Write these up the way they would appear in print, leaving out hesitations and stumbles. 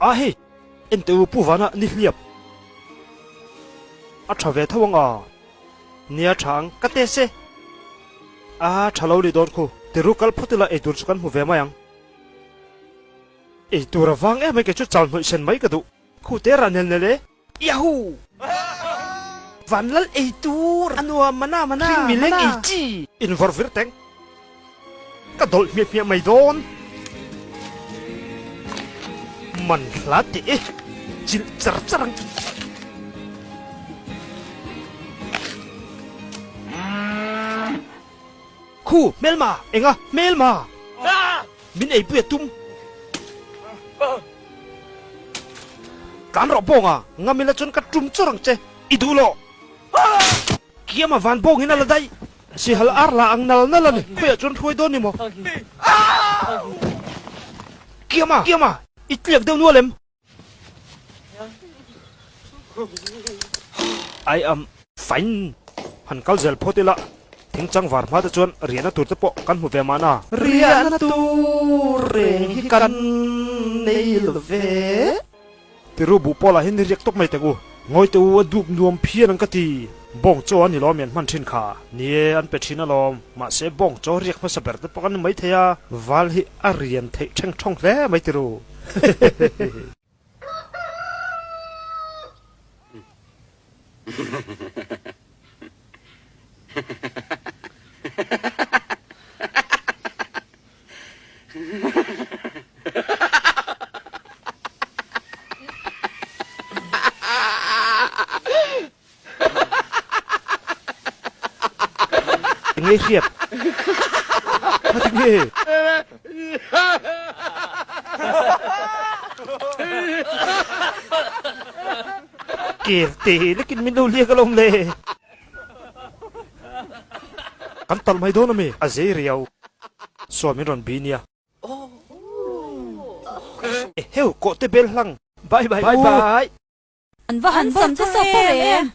A hei, en teh u Pu Vana ni hliap. A tha ve tho ang a. Nia tha ang, ka test e. A tha lo ni dawn khu. Tiru kal phawt ila eitur chu kan hmu ve mai ang. Eitur a vang em mai kei chu chal hnawih sen mai ka duh. Khu te rah nel nel e. Yahoo! Van lal ei tur a nuam mana mana mana. Hring mileng ei chi. Invawrh vir teng. Ka dawlh hmiah hmiah mai dawn. Man hla teh e. Chilh char char ang. Khu, hmelma! Enga, hmelma! Min eipui a tum. Tlan rawh bawng a, ngam ila chuan ka tum chawr ang che. I duh lo. Kiama van bawngin a la daih. Sihal ar la ang nal nal a ni. Khawiah chuan hruai dawn ni maw? Kiama! Kiama! I tliak deuh nual em? I am fine. Han kal zel phawt ila, thing chang var hma te chuan riahna tur te pawh kan hmu ve mahna. Riahna tur reng hi kan nei lo ve. Tiru buh pawh lah hi ni riak tawp mai teh u. Ngawi teh u, a dup nuam phian ang ka ti. Bawng chaw a ni lawm i an hman thin kha. Ni e, an pe thin alawm. Mahse bawng chaw riak hmasa ber te pawh kan ni maithei a. Val hi a rian theih theng thawng hle mai tiru. Enge hriat? Ngati nge? Ker te lekin min lo liak alawm le. Kan talh mai dawn ami? A zei riau. Saw min rawn bi nia. Eheu kawh te bel hlang. Bye bye u. An va han sam te sawp pawh em.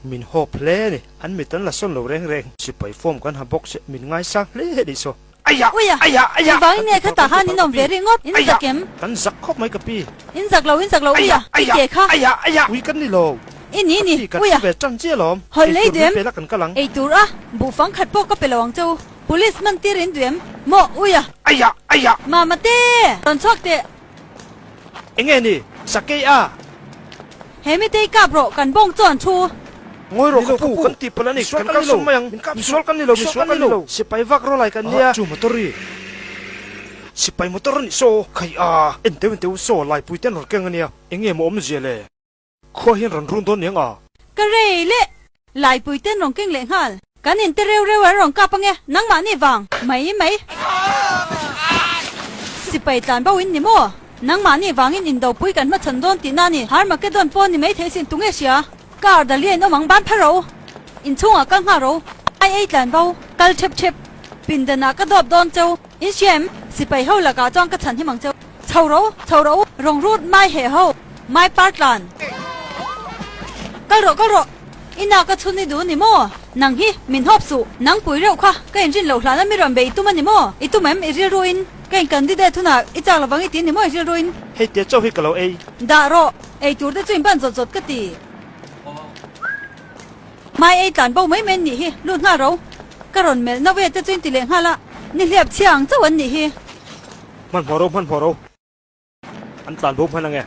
Min hawp hle a ni. An mit an la sawn lo reng reng. Sipai form kan ha bawk se min ngaisang hle nih saw. Aiah! Uia! Aiah! Aiah! Engvangin nge kha tah han in awm ve rih ngawt? In zak em? Kan zak khawp mai ka pi. In zak lo, in zak lo uia! Aiah! I Aiah! ke kha! Aiah! Aiah! Ui kan ni lo. I ni ni, Ka pi, kan uia! thu ve tan chiah alawm. Hawlh lei Eitur duh em? min pe la kan kal ang. Eitur a, buhfang khat pawh ka pe lo ang che u. Police man tir in duh em? Maw, uia! Aiah! Aiah! Mama te! Rawn chhuak teh! Enge ni? Sakei a! He mitei kap rawh, kan bawng chu an thu. Ngawi rawh ka pu, kan tih palh a ni, kan kal sum mai ang, misual kan ni lo, misual kan ni lo, sipai vak rawh lai kan nia. Chu motor hi sipai motor a nih saw, khai a, en teuh en teuh saw, laipui te an rawn keng a nia, enge maw awmzia le? Khua hian rawn run dawn niang a. Ka rei leh Laipui ten rawn keng leh nghal. Kan inte reu reu an rawn kap ange, nangmah ni vang mai mai. Sipai tlan bo in ni maw? Nangmah ni vangin indopui kan hmachhawn dawn tihna a ni. Harmageddon pawh ni mai thei sin tunge hria? Car dali a in awm ang ban phar ro. Inchhungah kal nghal ro. Ai ei tlan bo. Kal thep thep. Pindanah ka dawp dawn cheu. In hria em? Sipai ho lakah chuan ka chhan him ang cheu. Chho ro, chho ro u, rawng rut mai heh ho, mai par tlan. Kal rawh, kal rawh, i nak a chhun i duh ni maw? Nang hi, min hawp suh, nang pui reuh kha, ka inrin loh hlana mi rawn bei i tum a ni maw? I tum em, i rilru in, ka in candidate hunah i chak lovang i ti ni maw i rilru in? Hei tia chauh hi ka lo ei. Dah rawh, ei tur te chu in ban zawt zawt ka ti. Mai ei tlan bo mai mai an nih hi, lut nghal ro. Ka rawn melh no ve te chu in ti leh nghal a, ni hliap chhia ang chauh an nih hi. Hmanhmawh ro, hmanhmawh ro. An tlan bo hman ange.